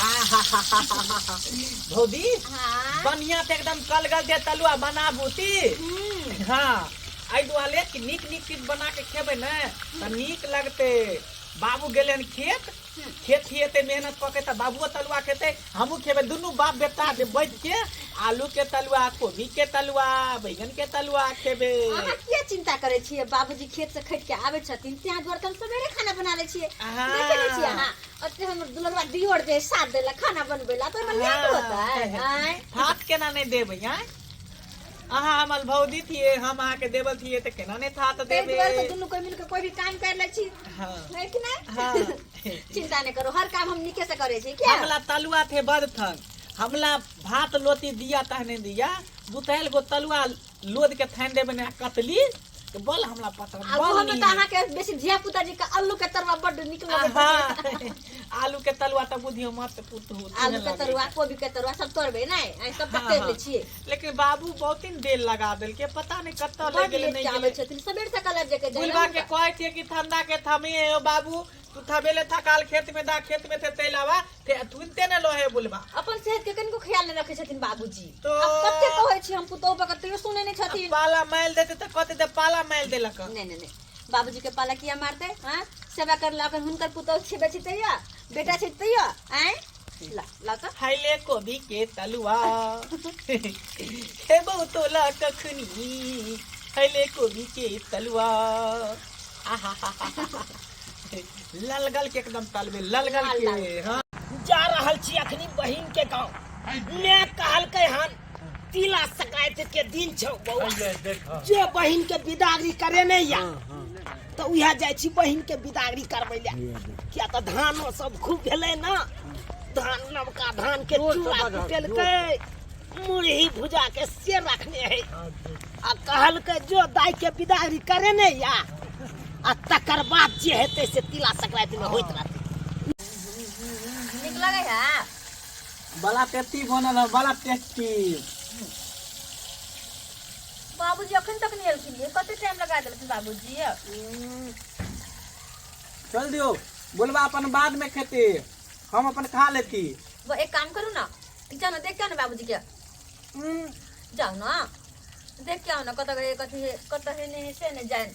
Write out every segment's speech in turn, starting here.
आहाहाहा। भौजी हाँ बढ़िया से एकदम कलगल दे तलुआ बनाबू ती हाँ एहि दुआरे कि नीक नीक चीज बना के खेबै ने तऽ नीक लगतै बाबू गेलै हन खेत खेत खिएतै मेहनत कऽ के तऽ बाबुओ तलुआ खेतै हमहूँ खेबै दुनू बाप बेटा जे बैठ के आलू के तलुआ कोबी के तलुआ बैगन के तलुआ खेबै अहाँ किया चिंता करै छियै बाबूजी खेत से खटि के आबै छथिन तें दुआरे तऽ हम सवेरे खाना बना लै छियै हाँ। देखे नै छियै अहाँ ओते हमर दुलरवा दियोर जे साथ देलक खाना बनबै ला तऽ ओहिमे लेट होतै आँय हाथ केना नहि देबै आँय अहाँ हमर भौजी थिए हम अहाँके देबल थिए तऽ केना नहि थात ताहि देबै दुआरे तऽ दुनू कोइ मिलके कोई भी काम कर लै छी हाँ है कि नहीं हाँ चिंता नहीं करो हर काम हम नीके से करे छी क्या हमला तलुआ थे बड़ थन हमला भात लोती दिया तहने दिया दू गो तलुआ लोद के थान देबै ने कतली तऽ बल हमरा पसंद आ बल ओहो में नीक। तऽ अहाँके बेसी धिया पुता जी के आलू के तरुआ बड्ड नीक लगैत हाँ, आलू के तलुआ तऽ बुझियौ मत पुतहु आलू के तरुआ कोबी के तरुआ सब तरबै नहि आइ सब हाँ, तर हाँ। लै छियै लेकिन बाबू बहुत दिन देर लगा देलकै पता नहीं कतऽ ले बड्ड गेलै लेट नहि के आबै गेलै छथिन सबेर सकाल आबि जाके जाइ बुलबा के कहै छियै कि ठंडा के थमिए हो बाबू तू थबेले थकाल खेत में दा खेत में थे तैल आवा ते तुनते ने लोहे बुलबा अपन सेहत के कनिको ख्याल नहि रखै छथिन बाबूजी तो- आब कते कहै छी हम पुतोहु पर तैयो सुनै नहि छथिन पाला माइल देते तऽ कहते तऽ पाला माइल देलक नहि नहि नहि बाबूजी के पाला किया मारते हाँ सेवा करला अगर हुनकर पुतोहु छै बेची तैयो बेटा छै तैयो आँय ला ला तऽ खाइले कोबी के तलुआ खेबौ तोला कखनी खाइले कोबी के तलुआ आहा ललगल के एकदम तलबे ललगल के हाँ जा रहल छी अखनी बहिन के गाँव मैं कहलकै हन तिला संक्रांति के दिन छौ बौआ जे बहिन के बिदागरी करे नहीं या तऽ उएह जाइ छी बहिन के बिदागरी करबै लए किया तऽ धानो सब खूब भेलै ने धान नवका धान के चूड़ा कुटेलकै मुरही भुजा के से रखने है आ कहलकै जो दाई के बिदागरी करे नहीं या आ तकर बाद जे हेतै से तिला संक्रांति में होइत रहतै नीक लगै है बड़ा टेस्टी बनल है बड़ा टेस्टी बाबूजी अखन तक नहि एलखिन ये कते टाइम लगा देलखिन बाबूजी चल दियो बोलबा अपन बाद में खेती हम अपन खा लेती वो एक काम करू ना जाओ ना देख के आओ ना बाबूजी के जाओ ना देख के आओ ना कतऽ गए कथी है कतऽ है नहीं है से नहीं जाए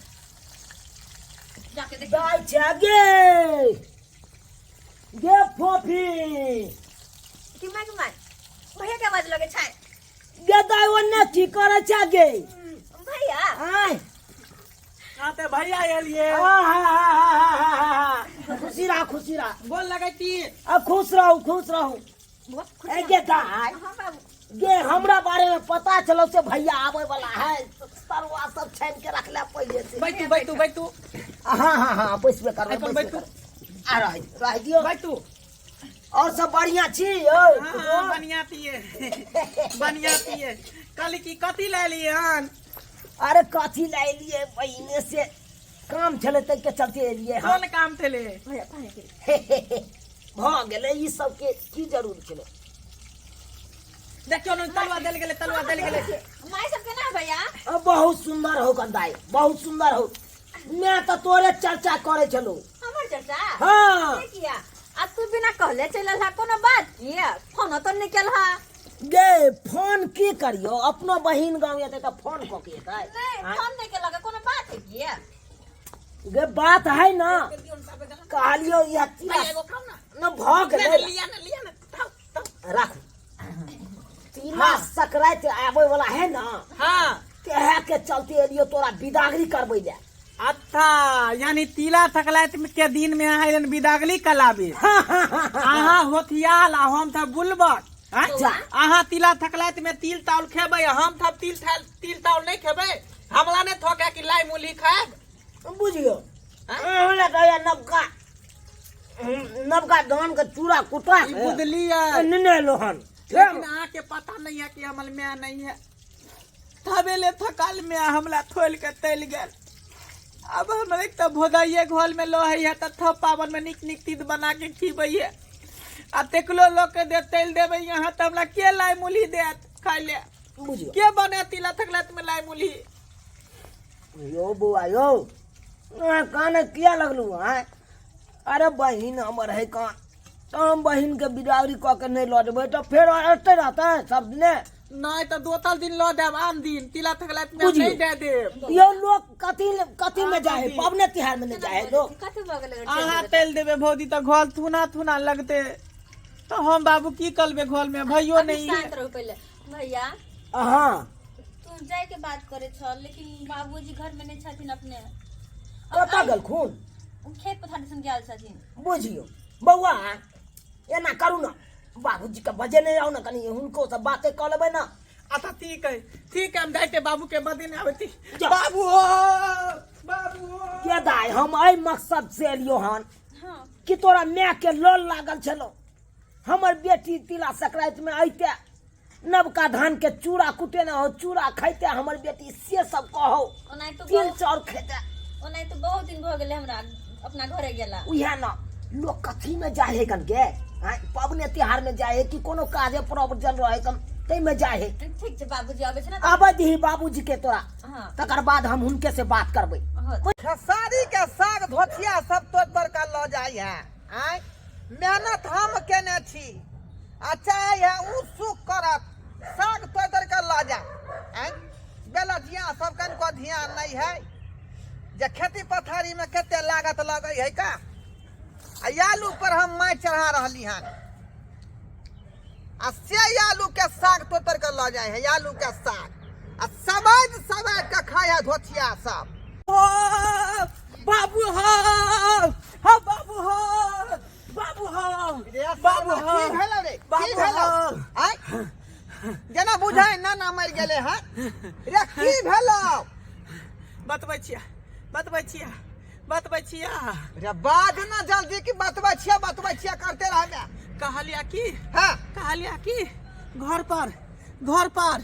जाके देख दाइ छै गे गे फोफी कि माय कि माय भैया के आवाज लगे छै गे दाइ ओन्ने की करै छै गे भैया आय हाँ ते भैया एलिए आहा, खुशी रह खुशी रह गोल लगैती अब खुश रहू खुश रहू बहुत खुश ए गे दाइ हाँ बाबू गे हमरा बारे में पता चलो से भैया आवे वाला है तरुआ सब छानि के रखले पहले से बैठू बैठू बैठू हाँ हाँ हाँ बैसबे करबै अपन बैसबे बैठू। करबै। आ रह रह दियौ बैठू और सब बढ़िया छी यौ हाँ हाँ बढ़िया पिए बढ़िया पिए कल की कथी ले लिए हन अरे कथी लए एलियै बहिने से काम छलै ताहिके चलते एलियै हन कोन काम छलै भैया पानी पी भऽ गेलै ई सबके की जरूर छलै देखियौ ने तलुआ देल गेलै तलुआ देल गेलै माय सब केना भैया अब बहुत सुंदर हो गंदाई बहुत सुंदर हो मैं तो तोरे चर्चा करे छलू हमर चर्चा हाँ से किया आ तू बिना कहले चलल हा कोनो बात किया फोनो तो नहीं केल हा गे फोन की करियो अपनो बहिन गाँव एतै तऽ फोन कऽ के एतै नहीं फोन नहीं केलक कोनो बात है किया गे बात है ना कहलियो यह तिला न भऽ गेलै लिया ना लिया ना थाउ थाउ राखू तिला संक्रांति आबै वाला है ना हाँ तेहे के चलते एलियो तोरा बिदागरी करबै ले अच्छा यानी तिला सकलाइत के दिन में अहाँ एहन बिदागली कलाबे अहाँ होथियाल आ हम था बुलबक आँय? अच्छा। अहाँ तिला थकलाइत में तिल ताउल खेबै आ हम था तिल तिल ताउल नहीं खेबै हमला नहीं थोका कि लाई मूली खाएब बुझियो आँय? हमरा कहैया नवका नवका धान के चूड़ा कुटा ई बुझलियै नेने एलो हन लेकिन अहाँ के पता नहीं है कि हमर माय नहीं है थबेले थकाल में हमला थोल के तल गेल अब हमर एक तऽ भोदाइए घर में लहै है तऽ थप पावन में नीक नीक तीत बना के खीबै है आ तेकलो लोग के दे तल देबै यहाँ तऽ हमरा के लाई मूली देत खाइ ले बुझियो के बने तिला थकलात में लाई मूली यो बौआ यो अहाँ कान किया लगलू आँय अरे बहिन हमर है कान हम बहिन के बिदागरी कऽ के नहि लऽ जेबै तऽ फेर एतै रहतै सब दिने। नहि तऽ दोसर दिन लऽ देब, आन दिन तिला संक्रांति में बुझियौ। नहि दे देब। यौ लोक कथी कथी में जाए है, पबने तिहार में नहीं जाए है लोग। कथी भऽ गेलै? अहाँ तेल देबै भौजी तऽ घोल थुना थुना लगते, तऽ हम बाबू की करबै? घोल में भैयो अभी नहीं है। शांत रहू पहिले भैया। हाँ। तू जाय के बात करे छल, लेकिन बाबूजी घर में नहीं छथिन अपने। कतऽ गेलखुन? ओ खेत पथार दिसन गेल छथिन। बुझियौ बौआ, एना करू ने, बाबूजी के बजेने आउ ने, कनि हुनको से बाते कऽ लेबै ने। अच्छा ठीक है, ठीक है, हम जाइते बाबू के बदे आबै छी। जाउ। बाबू हो, बाबू हो। के दाय, हम एहि मकसद से एलियो हन हाँ कि तोरा माय के लोल लागल छलो, हमर बेटी तिला संक्रांति में अइते, नवका धान के चूड़ा कुटेने हो, चूड़ा खैते हमर बेटी, से सब कहो। ओनाहितो तिल बहुत चाउर खेते। ओनाहितो बहुत दिन भऽ गेलै हमरा अपना घरे गेला। उएह ने, लोग कथी में जाए है कन के आँय, पबने तिहार में जाए है कि कोनो काजे प्रवचन रहे कन ताहिमे जाए है। ठीक छै, बाबूजी अबै छै ने। आबै दही बाबूजी के तोरा। हाँ। तकर बाद हम हुनके से बात करबै। हाँ। खेसारी के साग धोथिया सब तोड़ तोड़ के लऽ जाइ है। आँय, मेहनत हम केने छी आ चाहे है उ सुख करत, साग तोड़ तोड़ के लऽ जाय। आँय, बेलजिया सब कनिको ध्यान नहीं है जे खेती पथारी में कते लागत लगै है का। आ आलू पर हम माटि चढ़ा रहली हन आ से आलू के साग तोड़ तोड़ के लऽ जाइ है। आलू के साग आ सबाद सबाद के खाइ है धोथिया सब। हो बाबू हो, हो बाबू हो, बाबू हो, बाबू हो। की भेलौ रे? की बाबू भेलौ? हो। आँय, जेना बुझाइ नाना मरि गेलै हँ रे, की भेलौ? बतबै छिया, बतबै छिया, बतबै छिया। रे बाज ना जल्दी, की बतबै छिया बतबै छिया करते रहबे? कहलिया की? हाँ। कहलिया की घर पर, घर पर।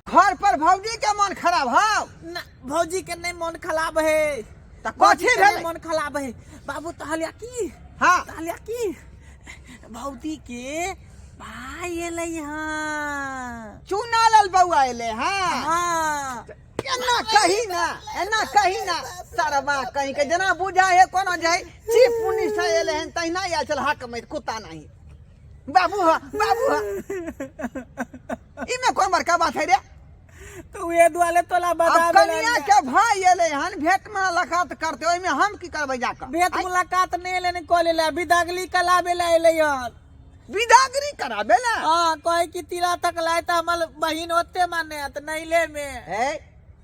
घर पर भौजी के मन खराब हौ? ना, भौजी के नहीं मन खराब है। तऽ भौजी कथी के नहीं भेलै? मन खराब है बाबू। कहलिया की? हाँ। कहलिया की भौजी के भाई एलै हँ। चूना लाल बौआ एलै? हाँ। हाँ। एना कही ना, एना कही ना सरबा कहीं के, जेना बुझाइ है कोनो जे है चीफ मिनिस्टर एलै हन तहिना आयल छल। हक में कुत्ता नहीं। बाबू हा, बाबू हा, इमे कोन बड़का बात है रे? तो उहे दुआरे तोला बता। अब कनिया के भाई एलै हन, भेंट मुलाकात करते, ओहिमे हम की करबै जाकऽ? भेंट मुलाकात नहीं एलै, ने कऽ लेले, विदागली कलाबे ला एलै हन। विदागरी कराबे ला? हाँ, कहे कि तिला तक लाए तऽ हमर बहिन ओते माने तऽ नहीं ले में। ए,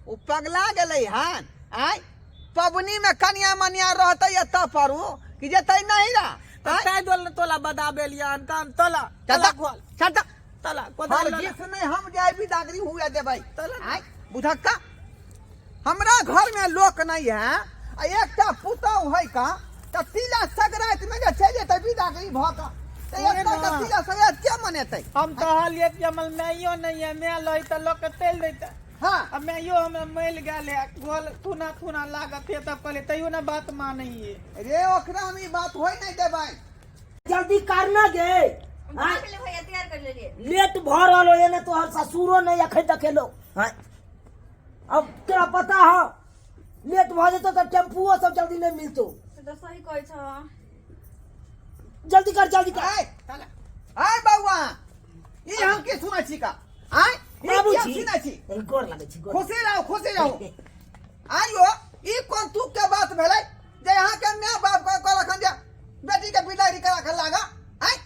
ओ पगला गेलै हन। आय, पबनी में कनिया मनिया रहतै एतऽ पर उ कि जेतै नहीं रा? तऽ ताहि दुआरे तोला बदाबे लिया हन। कान तोला तोला खोल। चल। तोला कोदाल। हरगिज नहीं हम जाय विदागरी हुए देबै। तोला। आय बुझक्का, हमरा घर में लोक नहीं है आ एकटा पुतहु है का, तऽ तिला संक्रांति में जे चलि जेतै विदागरी भऽ कऽ, तऽ उहे एतऽ ना। के तिला संक्रांति के मनेतै? हम कहलियै कि हमर माइयो नहीं है, माय लही तऽ लोक के तेल दैते। हाँ। अब माइयो हमरा मरि गेल है, गोल थुना थुना लागत है। तब कहलियै, तैयो ना बात मानैये। रे, ओकरा में ई बात होय नहीं देबै। जल्दी करना गे। भऽ गेलै भैया, तैयार कर लेलियै। लेट भऽ रहल हो, एने तोहर ससुरो नहीं अखन तक एलो। हाँ, अब तोरा पता हो, लेट भऽ जेतो तऽ टेम्पुओ सब जल्दी नहीं मिलतो। से तऽ सही कहै छह। जल्दी कर, जल्दी कर। आय आय बौआ, ई हम की सुनै छी का? आय, ई की हम बाबूजी सुनै छी? गोर लगै छी, गोर। खुशी रहू, खुशी रहू। आइयो ई कोन तुक के बात भेलै जे यहाँ के माय बाप के कहलखन जे बेटी के बिदागरी करा के लागा? आय।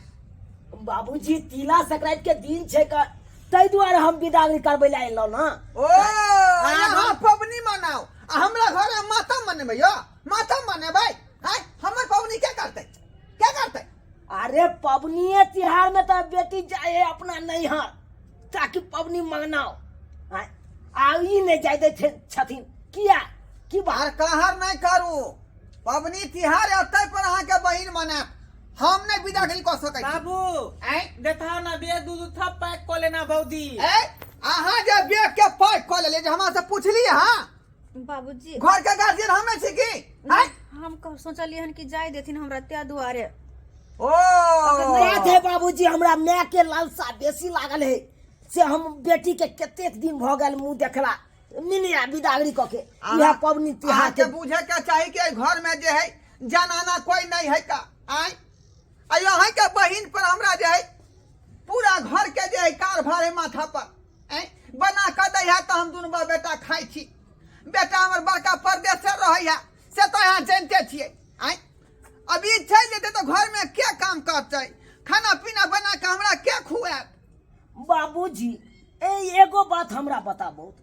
बाबूजी, तिला संक्रांति के दिन छै का, ताहि दुआरे हम बिदागरी करबै लए एलहुँ ना। ओ, यहाँ पबनी मनाओ आ हमरा घर में मातम मनेबै? यो मातम मनेबै? आय, हमर पबनी के करतै, के करतै? अरे, पबनिए तिहार में तऽ बेटी जाए है अपना नैहर ताकि पबनी मनाओ। आँय, आ ई नहि जाय दै छथिन, किया, की बात? आर कहर नहीं करू, पबनी तिहार एतै पर अहाँके बहिन मनायत, हम नहीं बिदागरी कऽ सकै छी। बाबू। आँय। देखा ना, बे दूध थप पैक कऽ लेना भौजी। ए, अहाँ जे बेग के पैक कऽ लेलियै जे हमरा से पुछलियै? हाँ। बाबूजी। घर के गार्जियन हमे छी की? आँय? हम सोचलियै हन कि जाय देथिन हमरा, त्या दुआरे। ओ। बात है बाबूजी, हमरा माय के लालसा बेसी लागल है, से हम बेटी के कतेक दिन भऽ गेल मुँह देखला मिनिया बिदागरी कऽ के इएह पबनी तिहार अहाँके के बुझे के चाही कि एहि घर में जे है जनाना कोई नहीं है का। आय, आ अहाँके बहिन पर हमरा जे है पूरा घर के जे है कारभार है माथा पर ऐं बना कऽ दै है तऽ हम दुनू बा बेटा खाइ छी बेटा हमर बड़का परदेसे रहै है से तऽ अहाँ जानिते छियै आँय अभी चलि जेतै तऽ घरमे के काम करतै खाना पीना बना कऽ हमरा के खुआएत बाबूजी ए एगो बात हमरा बताबो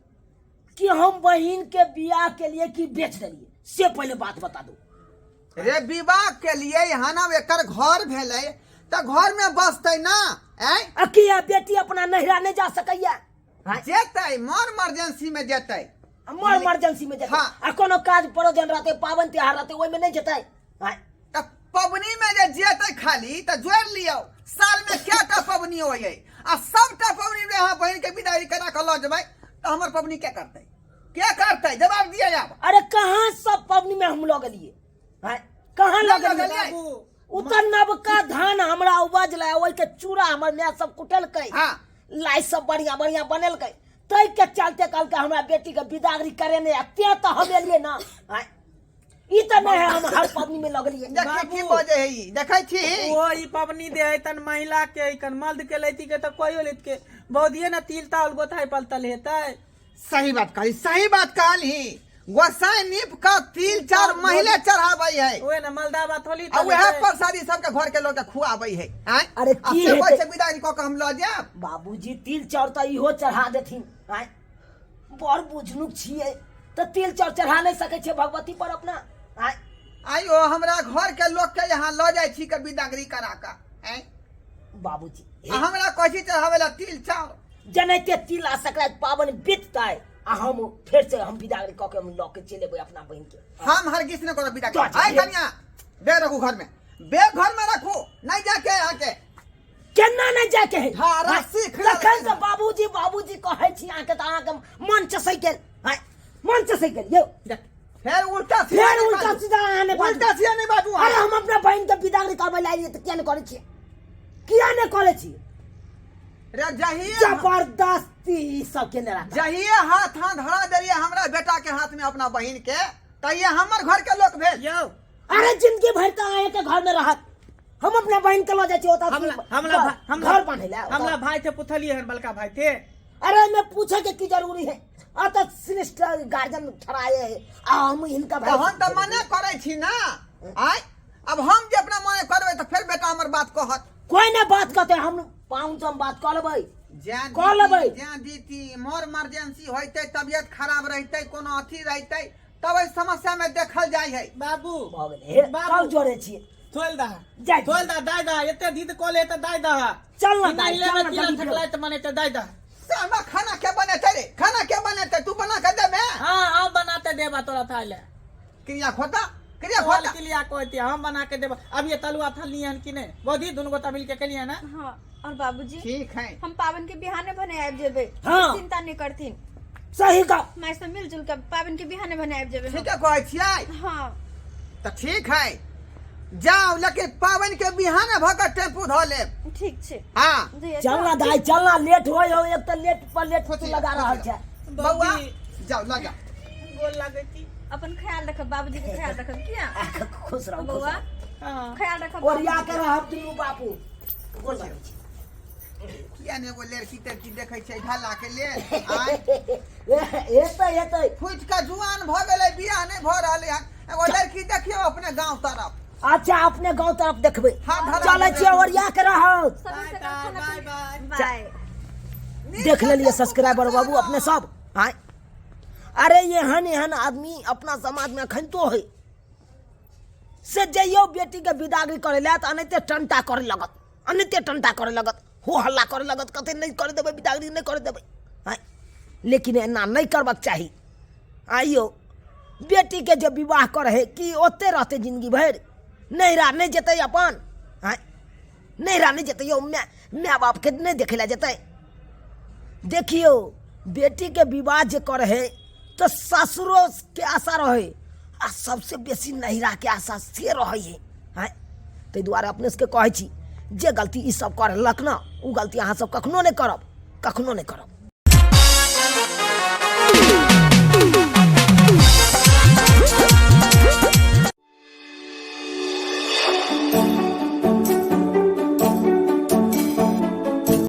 कि हम बहिन के बियाह के लिए की बेच देलिए से पहले बात बता दो रे विवाह के लिए यहाँ ना एकर घर भेलै तऽ घर में बसतै ना ऐं आ किया बेटी अपना नहिरा नहीं जा सकैया हाँ? जेतै मोर इमरजेंसी में जेतै मोर इमरजेंसी में जेतै हाँ। आ कोनो काज परोजन रहतै पाबनि तिहार रहतै ओहिमे नहि जेतै हाँ? तऽ पबनी में जे जेतै खाली तऽ जोड़ि लियौ साल में कएटा पबनी होइ है आ सबटा पबनी में अहाँ बहिन के विदाई करा कऽ लऽ जेबै तऽ हमर पबनी के करतै के करतै जवाब दिअ आब अरे कहाँ सब पबनी में हम लऽ गेलिए हाँ? कहाँ लऽ लऽ गेलिए गेलियै? बाबू उ तऽ नवका धान हमरा उपजलै ओहिके चूड़ा हमर माय सब कुटलकै हाँ। लाई सब बढ़िया बढ़िया बनेलकै ताहि के चलते कहलकै हमरा बेटी के विदागरी करे आ ते तऽ हम एलियै ना आँय? ई तऽ नहि है हम हर पबनी में लगलियै देखी की बाबू। बजै है ई देखै छी ओ ई पबनी दे है तन महिला के कन मर्द के लैती के तऽ कोइयो लेत के बहुदिये न तिल ताल गोथाई पलतल हेतै सही बात कहली सही बात कहली गोसाई नीप का तिल चार महिले चढ़ाबै है ओए न मलदावा थोली आ वएह प्रसादी सबके घर के लोग के खुआबै है आँय? अरे आ की से हेतै? कहै छै विदाई कऽ के हम लऽ जायब बाबूजी तिल चाउर तऽ इहो चढ़ा देथिन आँय बड़ बुझनुक छियै तऽ तिल चाउर चढ़ा नहि सकै छियै भगवती पर अपना आँय आइयो हमरा घर के लोग के यहाँ लऽ जाइ छी के विदागरी करा कऽ आँय? बाबूजी आ हमरा कहै छी चढ़ाबै लए तिल चाउर जेनाहिते तिल आ संक्रांति पाबनि बीततै आ हम फेर से हम विदागरी कऽ के हम लऽ के चलि एबै अपना बहिन के हम हरगिज नहि करब विदागरी तो आइ कनिया बैग रखू घर में बैग घर में रखू नहीं जाके यहाँ के केना नहि जाके है हाँ, रस्सी खिला तखन से बाबूजी बाबूजी कहै छी अहाँके तऽ अहाँके मन चसै गेल आँय, मन चसै गेल यौ फेर उल्टा सीधा फेर नहि उल्टा बाजू। सीधा अहाँ नहि बाजू। उल्टा सीधा नहीं बाजू अरे हम अपना बहिन के विदागरी करबै लए आइए तऽ किया नहि करै छियै किया नहि करै छियै रे जहिए जबरदस्ती ई सब केने रहता जहिए हाथ हाथ धरा देलिए हमरा बेटा के हाथ में अपना बहिन के तहिए हमर घर के लोक भेल यौ अरे जिंदगी भर तऽ अहें के घर में रहत हम अपना बहिन के लऽ जाइ छी ओतऽ हमला हमला हमला घर बांधे ला हमला भाई थे पुथलिए हन बड़का भाई थे अरे मैं पूछे के की जरूरी है आ तऽ श्रेष्ठ गार्जियन ठहराए है आ हम हिनका भाई तहन तऽ मने करै छी ना आय अब हम जे अपना मने करबै तऽ फेर बेटा हमर बात कहत कोई ना बात कहते हम पाहुन से हम बात कऽ लेबै जैं कऽ लेबै। जैं दीती मोर इमरजेंसी होइतै तबियत खराब रहितै कोनो अथी रहितै तब एहि समस्या में देखल जाइ है बाबू भऽ गेलै हे बाबू। कब जोड़े छियै थोल दा जाइ थोल दा दाय दा एते दीद कोले त दाय दा चल ना बिना दाइ, हिले चल में ना तिल जल्दी थकलाय त मने त दाय दा से हमरा खाना के बनेतै रे खाना के बनेतै तू बना के देबे हां हम बनाते देबा तोरा थाले क्रिया खोता क्रिया तोहर खोता के लिए कहती हम बना के देबा अब ये तलुआ थलनी हन कि नहीं बोधी दुनू गोटा मिल के केलिए ना हाँ और बाबूजी ठीक है हम पावन के बिहाने भने आबि जेबै हाँ। चिंता नहीं करथिन सही गप माय सब मिलजुल के पावन के बिहाने भने आबि जेबै हम। ठीके कहै छियै हाँ तऽ ठीक है जाओ लेकिन पाबनि के बिहाने भऽ के टेम्पू धऽ लेब ठीक छै हाँ जी, चल ना दाई चल ना लेट होय हो एक तऽ लेट पर लेट तू लगा रहल छै बौआ जाओ लऽ जाओ गोल लागै छी अपन ख्याल रखब बाबूजी के ख्याल रखब किया खुश रहू खुश बौआ रहू हाँ ख्याल रखब ओरिया के रहब दुनू बापू गोल लागै छी किया ने एगो लड़की तड़की देखै छै ढाला के लेल आँय? हेतै हेतै फुटि कऽ जुआन भऽ गेलै बियाह नहि भऽ रहलै हन एगो लड़की देखियौ अपने गाँव तरफ अच्छा अपने गांव तरफ देखबै हाँ, धरा चलै देबै। छियै ओरिया के रहब समय से बाय खाना बाय पीना- बाय बाय देख लेलिए सब्सक्राइबर बाबू अपने सब आँय अरे एहन एहन आदमी अपना समाज में अखन तो है से जइयो बेटीके विदागरी करे लए तऽ अनाहिते टंटा करे लगत अनाहिते टंटा करे लगत हो हल्ला करे लगत कते नहि करे देबै विदागरी नहि करे देबै आँय लेकिन एना नहि करबाक चाही आइयो बेटीके जे विवाह करे है कि ओते रहतै जिंदगी भरि नैहरा नहि जेतै अपन आँय नैहरा नहि जेतै यौ माय माय बापके नहि देखै लए जेतै देखियौ बेटीके विवाह जे करै है तऽ सासुरोके आशा रहै आ सबसे बेसी नैहराके आशा से रहै है आँय ताहि दुआरे अपने सबके कहै छी जे गलती ई सब करलक ने ओ गलती अहाँ सब कखनो नहि करब कखनो नहि करब।